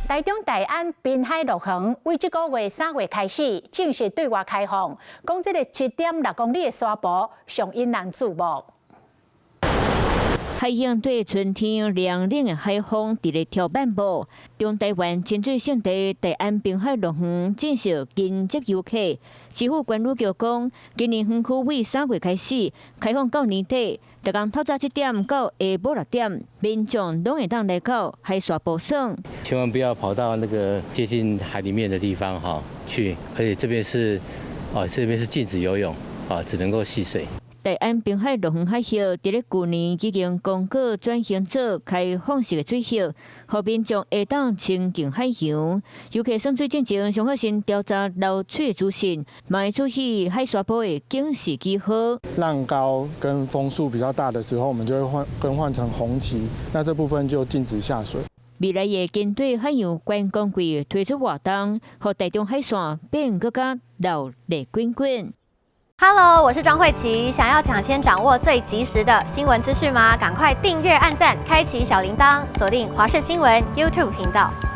台中大安濱海樂園為這個月3月開始正式對外開放，講這個7.6公里的沙埔上引人注目。海湧對春天涼冷的海風佇咧跳慢舞，中台灣潛水勝地大安濱海樂園正式迎接遊客。市府觀旅局講，今年園區為3月開始開放到年底，逐工透早7點到下晡6點，民眾攏會當來到海沙埔耍。千萬不要跑到那個接近海裡面的地方哈去，而且這邊是哦，這邊是禁止游泳啊，只能夠戲水。大安濱海樂園海域，佇咧舊年已經公告轉型做開放式的水域，予民眾會當親近海洋。遊客耍水進前，上好先調查流水的資訊，嘛會注意海沙埔的警示記號。浪高跟風速比較大的時候，我們就會換更換成紅旗，那這部分就禁止下水。未來會針對海洋觀光季推出活動，予台中海線變閣較熱鬧滾滾。 Hello，我是莊慧琪。想要搶先掌握最及時的新聞資訊嗎？趕快訂閱、按讚、開啟小鈴鐺，鎖定華視新聞 YouTube 頻道。